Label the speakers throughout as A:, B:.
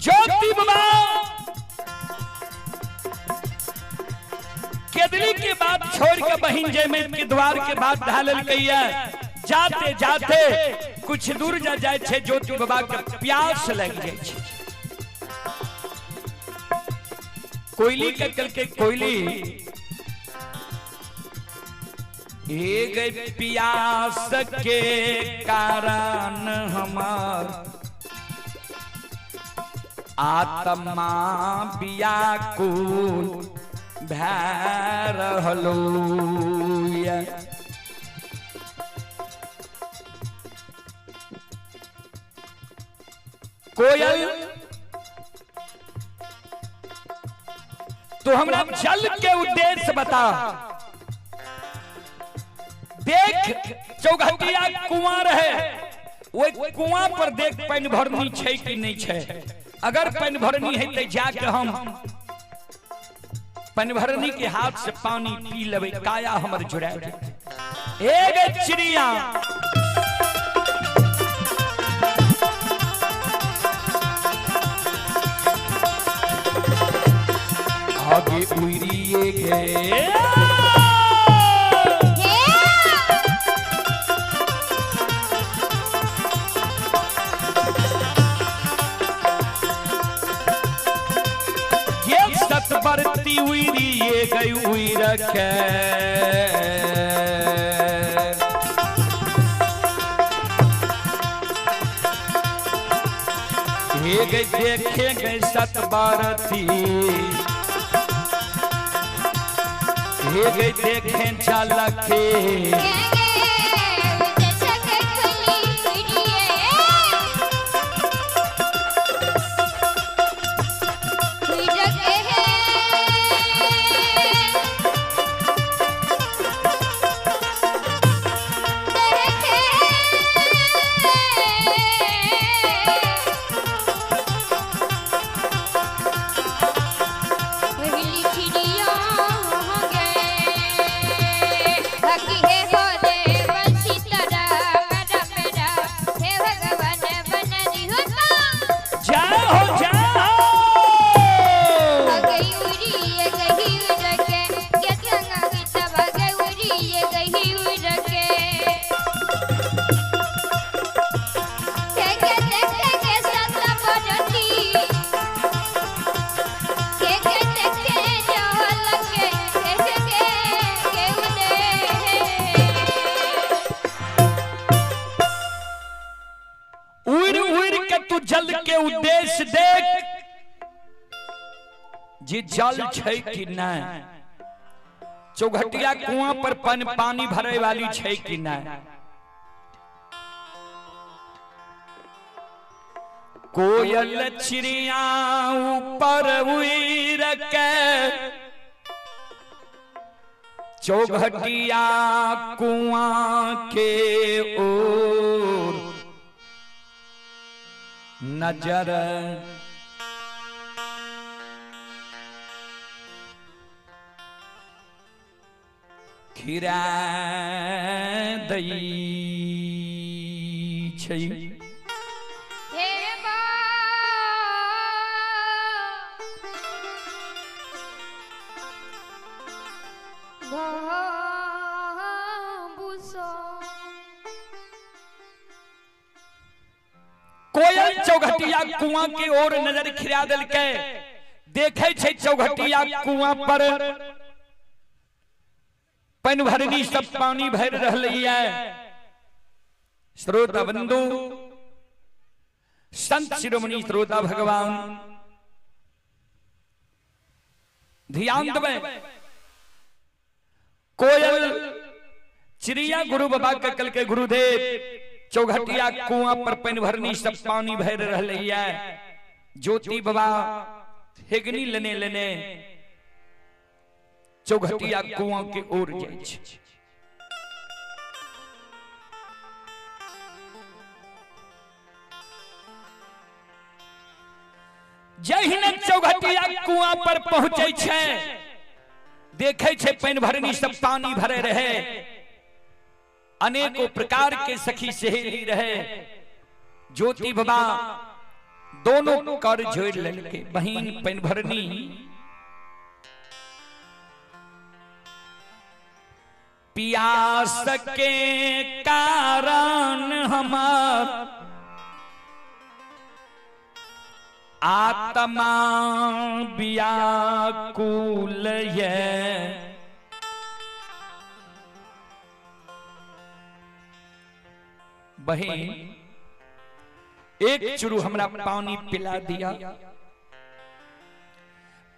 A: ज्योति बाबा केदली के बात छोड़ के बहिन जयमेत के द्वार के बात ढालल कैया। जाते जाते कुछ दूर जा जाए छे, ज्योति बाबा के प्यास लग जाए छे। कोयली के कल के कोयली एक प्यास के कारण हमार आत्मा व्याकुल भै रहलो। कोयल तो हमरा जल के उद्देश्य बता। देख चौघटिया कुआं रहे, वो कुआं पर देख पानि भरनी छै कि नहीं छै। अगर पानि भरनी है तो जाके हम पानि भरनी के हाथ से पानी पी लेबै, काया हमर जुड़ा एक चिड़िया। आगे उड़िए गए सतबरती उड़िए गई उड़ रखे। हे गई देखे गई सतबरती, हे गई देखे चलके। जल के उद्देश्य देख जे जल छै कि नहीं, चौघटिया कुआं पर पानी भरे वाली छै कि नहीं। कोयल चिड़िया ऊपर उड़ के चौघटिया कुआं के ओर नजर खिरा दई छै। कोयल चौघटिया कुआं के ओर नजर खिरा देलकै, देखे छै चौघटिया कुआं पर पानि भरनी सब पानी भर रहलै। श्रोता बंधु, संत शिरोमणि श्रोता भगवान ध्यान देबै। कोयल चिड़िया गुरु बाबा के कल के गुरुदेव चौघटिया कुआं पर पानि भरनी सब पानी भर रहलै। ज्योति बाबा हेगनी लेने लेने चौघटिया कुआं के ओर जाइ छै। जहिने चौघटिया कुआं पर पहुंचे छै, देखे छै पानि भरनी सब पानी भरे रहे, अनेकों प्रकार के सखी सहेली रहे। ज्योति बाबा दोनों कर जोड़ लेलकै। बहिन पानि भरनी पियास के कारण हमार आत्मा व्याकुल ये, बहिन एक चुरू हमरा पानी पिला दिया,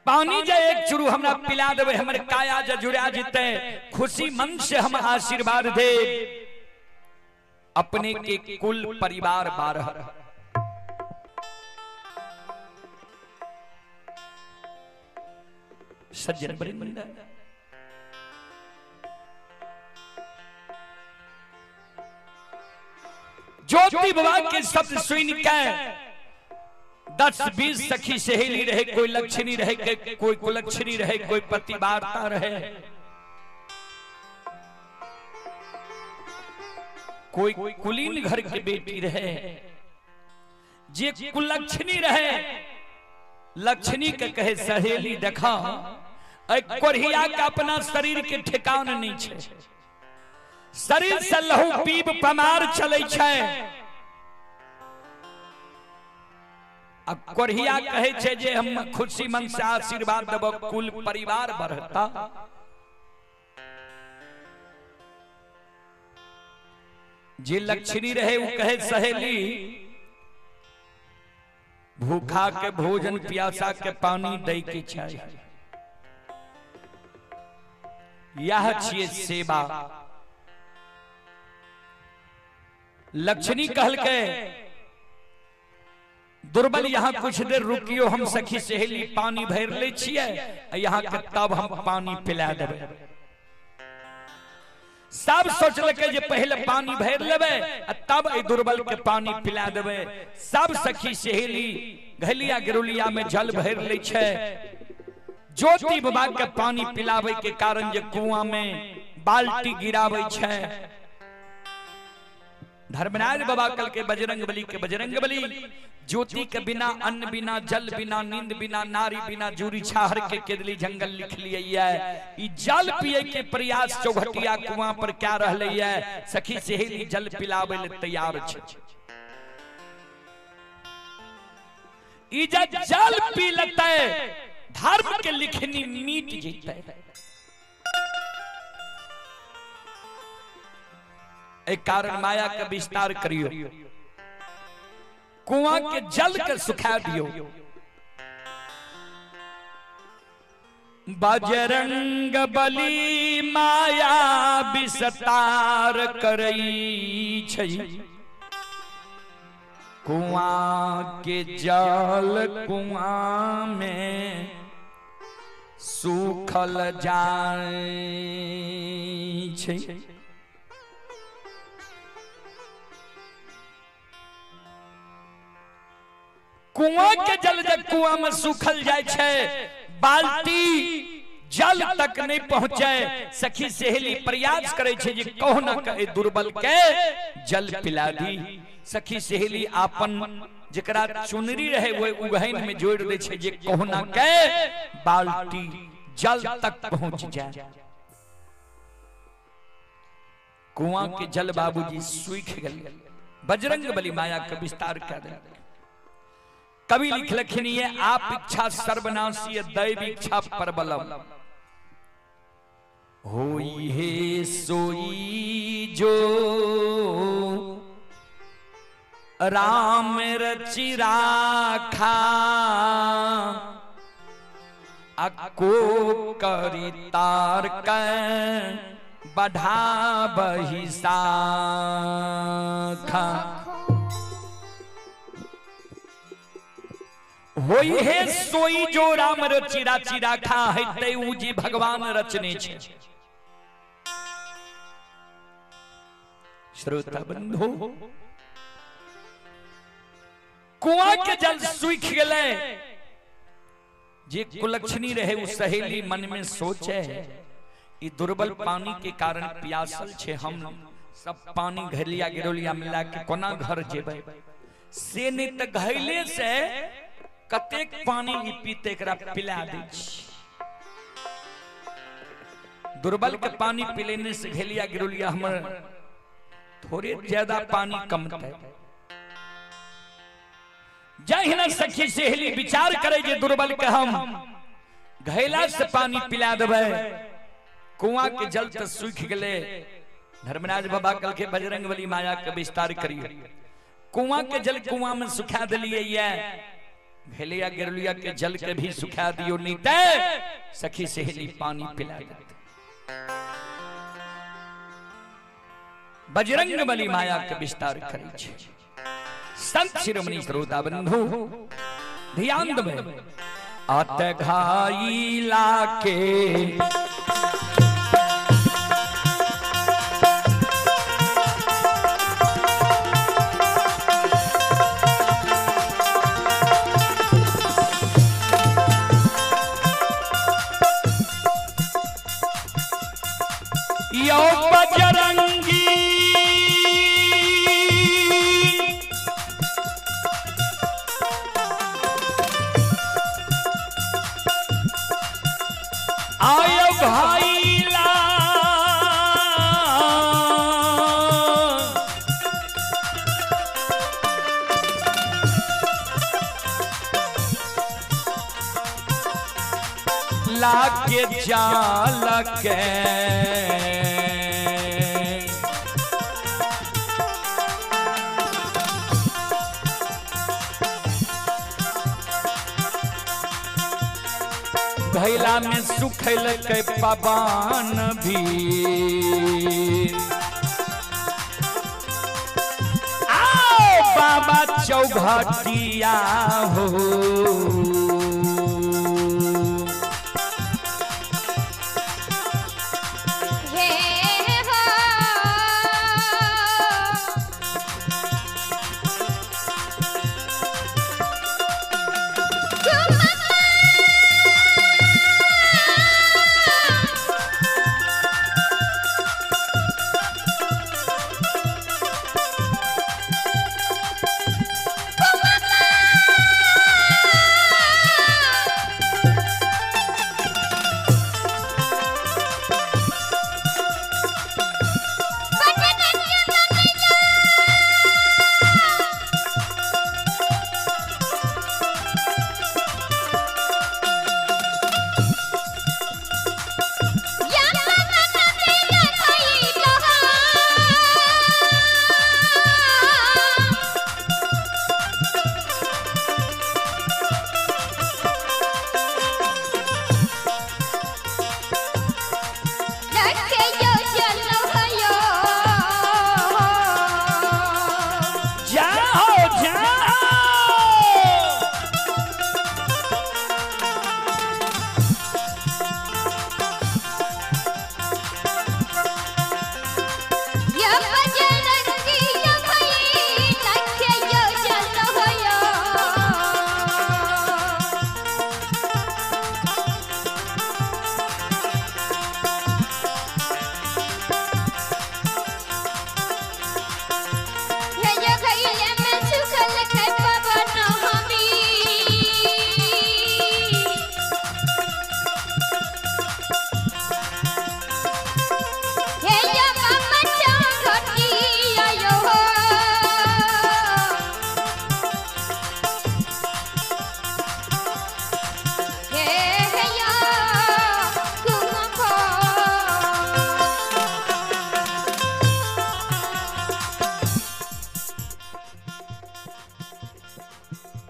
A: पानी जे एक चुरू हमरा पिला देवे हमर काया जे जुड़ा जेते, खुशी मन से हम आशीर्वाद दे अपने के कुल परिवार 12। सज्जन वृंद, ज्योति बाबा के शब्द सुन के 10-20 सखी सहेली रहे, कोई लक्षणी रहे, कोई कुलक्षणी रहे, कोई पतिवार्ता रहे, कोई कुलीन घर के बेटी रहे। जे कुलक्षणी रहे लक्षणी के कहे सहेली देखा कोढ़िया का अपना शरीर के ठिकान नहीं छे, शरीर से लहू पीब पमार चले छे। कोढ़िया कहे छे जे हम खुशी मन से आशीर्वाद देब कुल परिवार बढ़ता। जे लक्षणी रहे वो कहे सहेली भूखा के भोजन प्यासा के पानी दे के चाहिए, यह छिए सेवा। लक्षणी कहल के दुर्बल यहाँ कुछ देर रुकियो, हम सखी सहेली पानी भर ले छिए यहाँ के तब हम पानी पिला देबै। सब सोचलकै जे पहले पानी भर लेबै तब ए दुर्बल के पानी पिला देबै। सब सखी सहेली घलिया गिरुलिया में जल भर ले छे। ज्योति बाबा के पानी पिलावे के कारण जे कुआं में बाल्टी गिरावे छे। धर्मराज बाबा कल के बजरंग बली के बजरंग बली, ज्योति के बिना अन्न बिना जल बिना नींद बिना नारी बिना जूरी छाहर के केदली जंगल लिख लिए। ई जल पिए के प्रयास चौघटिया कुआं पर क्या रहले है, सखी सहेली जल पिलावे ले तैयार छे। ई जल पी लेते धर्म के लिखनी मीट जेते। एक कारण माया का विस्तार करियो, कुआं के जल के सुखा दियो। बजरंग बली माया विस्तार करई छै, कुआं के जल कुआं में सूखल जाय छै। कुआं के जल जब कुआं में सूखल जाय छै, बाल्टी जल तक नहीं पहुंचे। सखी सहेली प्रयास करे छै जे कहुना के दुर्बल के जल पिला दी। सखी सहेली आपन जकरा चुनरी रहे वो उगहन में जोड़ दे छै जे कहुना के बाल्टी जल तक पहुंच जाए। कुआं के जल बाबूजी सूख गेल। बजरंग बली माया के विस्तार कर दे। कवि लिखलखिन ये आप इच्छा सर्वनाशी दैव इच्छा परबलम, होई हे सोई जो राम रचि राखा, अको करी तार के बढ़ा बही साखा। होई हे सोई जो राम रचि राचि राखा है ते ऊ जी भगवान रचने छे। श्रोता बंधु, कुआं के जल सूख गेलै। जे कुलक्षणी रहे उ सहेली मन में सोचे ई दुर्बल पानी के कारण प्यासल छे, हम सब पानी घलिया गिरोलिया मिला के कोना घर जेबै। से नहीं त घैले से कतेक पानी ई पीते एकरा पिला दै छी। दुर्बल के पानी पिलेने से घेलिया गिरोलिया हमर थोड़े ज्यादा पानी कमतै। जहिना सखी सहेली विचार करे जे दुर्बल के हम घैला से पानी पिला देबै, कुआं के जल त सूख गेलै। धर्मराज बाबा कल के बजरंग बली माया के विस्तार करियो, कुआं के जल कुआं में सुखा दिलिए, घेलिया गिरलिया के जल के भी सुखा दियो, नहीं ते सखी सहेली पानी पिला देते। बजरंग बली माया के विस्तार करै छै। संत शिरोमणि श्रोता बंधु ध्यान देबै, अत घाइला के यो बजरंगी आयो भाईला लाके जाल के घैला में सुखल के पवन भी आओ बाबा चौघटिया हो।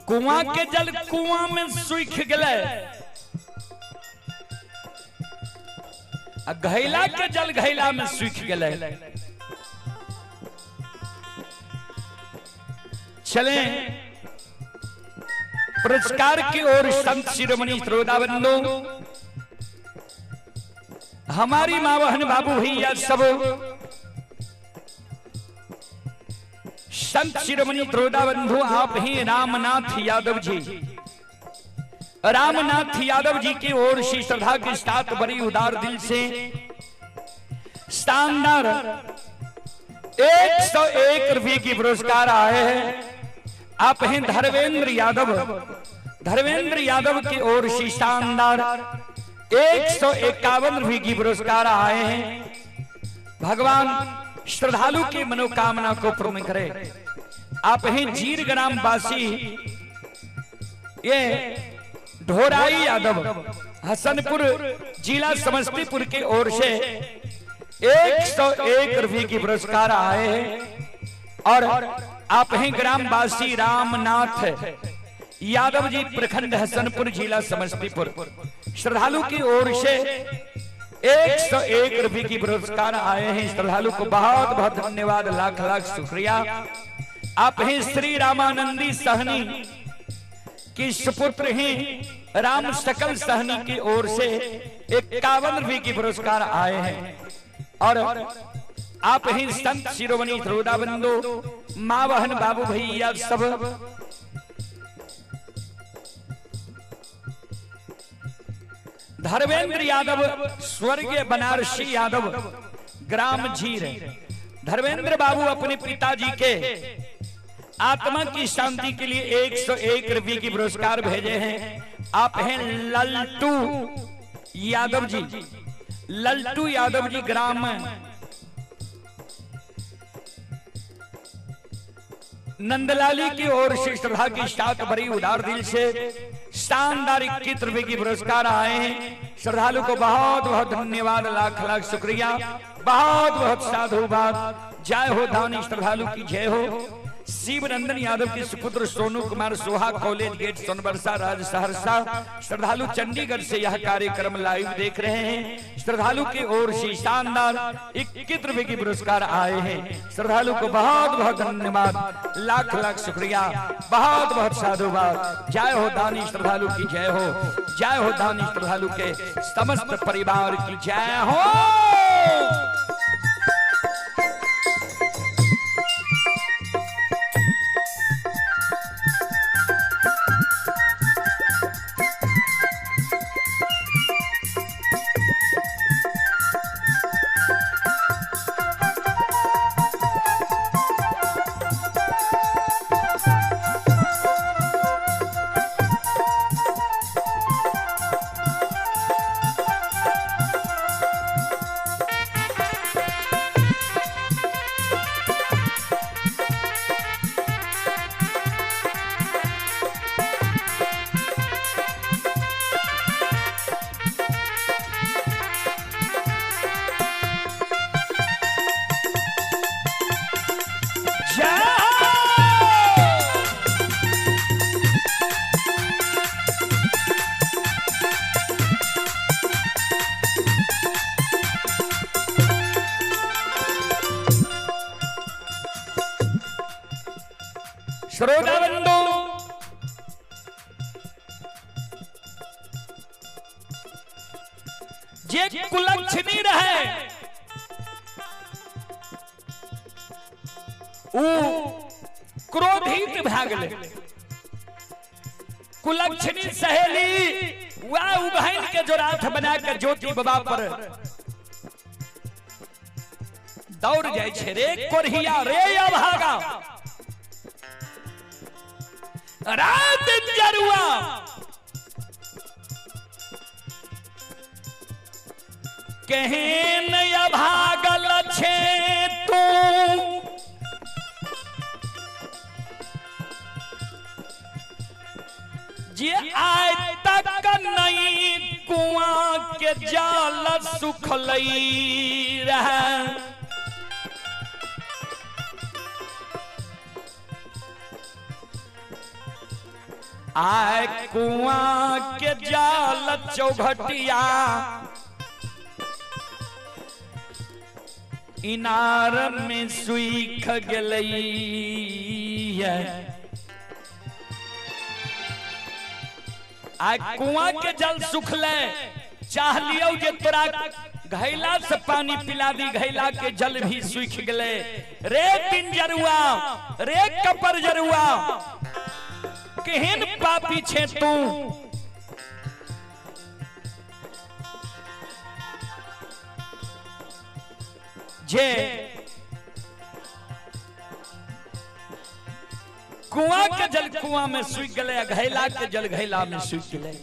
A: कुआं के जल कुआं में सूख गए, घैला के जल घैला में सूख गए। चले पुरस्कार की ओर संत शिरोमणि श्रोता बंधु, हमारी माँ बहन बाबू भैया सब संत शिरोमणि श्रोता बंधु, आप ही रामनाथ यादव जी, रामनाथ यादव जी की ओर से श्रद्धा के साथ बड़ी उदार दिल से शानदार 101 रुपये की पुरस्कार आए हैं। आप हैं धर्मेंद्र यादव, धर्मेंद्र यादव की ओर से शानदार 151 रुपये की पुरस्कार आए हैं। भगवान श्रद्धालु की मनोकामना को पूर्ण करे। आप हैं जीर ग्राम वासी ये ढोराई यादव, हसनपुर जिला समस्तीपुर की ओर से 101 रुपये की पुरस्कार आए हैं। और आप हैं ग्रामवासी रामनाथ यादव जी, प्रखंड हसनपुर जिला समस्तीपुर, श्रद्धालु की ओर से 101 रुपये की पुरस्कार आए हैं। श्रद्धालु को बहुत बहुत धन्यवाद, लाख लाख शुक्रिया। आप हैं श्री रामानंदी सहनी की सुपुत्र हैं राम सकल सहनी की ओर से 51 रुपये की पुरस्कार आए हैं। और आप ही संत शिरोमणि श्रोता बंधु माँ बहन बाबू भैया सब धर्मेंद्र यादव स्वर्गीय बनारसी यादव ग्राम झीर, धर्मेंद्र बाबू अपने पिताजी के आत्मा की शांति के लिए 101 रुपये की पुरस्कार भेजे हैं। आप हैं ललटू यादव जी, ललटू यादव जी ग्राम नंदलाली की ओर से श्रद्धा की साथ भरी उदार दिल से शानदार 21 रुपए की पुरस्कार आए हैं। श्रद्धालु को बहुत बहुत धन्यवाद, लाख लाख शुक्रिया, बहुत बहुत साधुवाद। जय हो दानी श्रद्धालु की जय हो। शिवनंदन यादव के सुपुत्र सोनू कुमार सोहा, कॉलेज गेट सोनबरसा राज सहरसा, श्रद्धालु चंडीगढ़ से यह कार्यक्रम लाइव देख रहे हैं। श्रद्धालु की ओर से शानदार 21 रुपए की पुरस्कार आए हैं। श्रद्धालु को बहुत बहुत धन्यवाद, लाख लाख शुक्रिया, बहुत बहुत साधुवाद। जय हो दानी श्रद्धालु की जय हो, जय हो दानी श्रद्धालु के समस्त परिवार की जय हो। श्रोता बंधु, जे कुलक्षणी रहे ऊ क्रोधित भए गेलै। कुलक्षणी सहेली वह उबहन के जोराथ बना के ज्योति बाबा पर दौड़ जाय छै, रे कोरहिया रे अभागा रात जरुआ केहन अभागल छे तू, जे आय तक नहीं कुआं के जाल सुखलई रहे। आय कुआं के जाल चौघटिया इनार में सूख गेलई। आय कुआं के जल सुखले, चाह लियो जे तोरा घैला से पानी पिला दी, घैला के जल भी सूख गले। रे पिंजरुआ रे कपर जरुआ केहन पापी छे तू, जे कुआं के जल कुआं में सूख गए, घैला के जल घैला में सूख गए।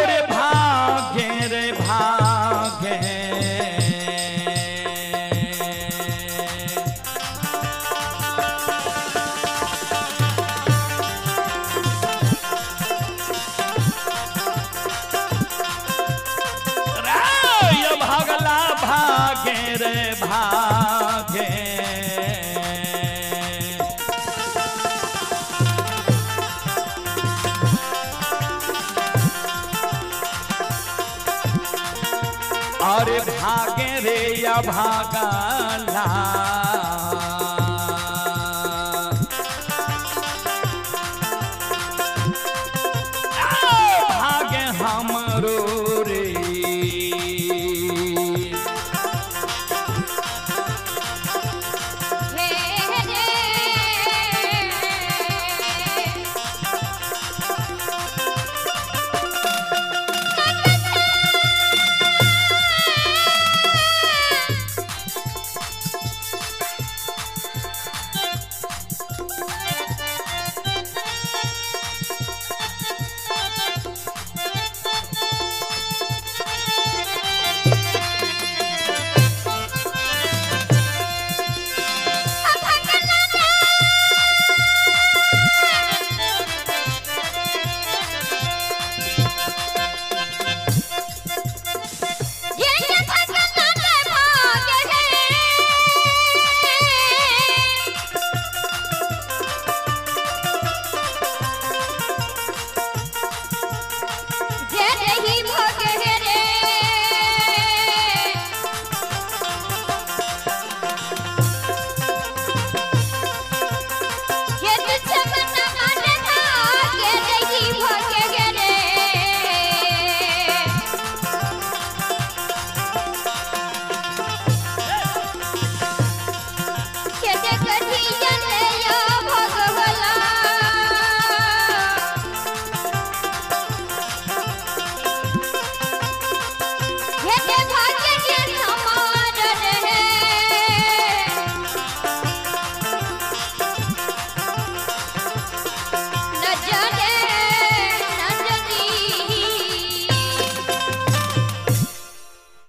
A: रे भागे रे भागे, भागला भागे रे भागे। अरे भागे रे या भागला।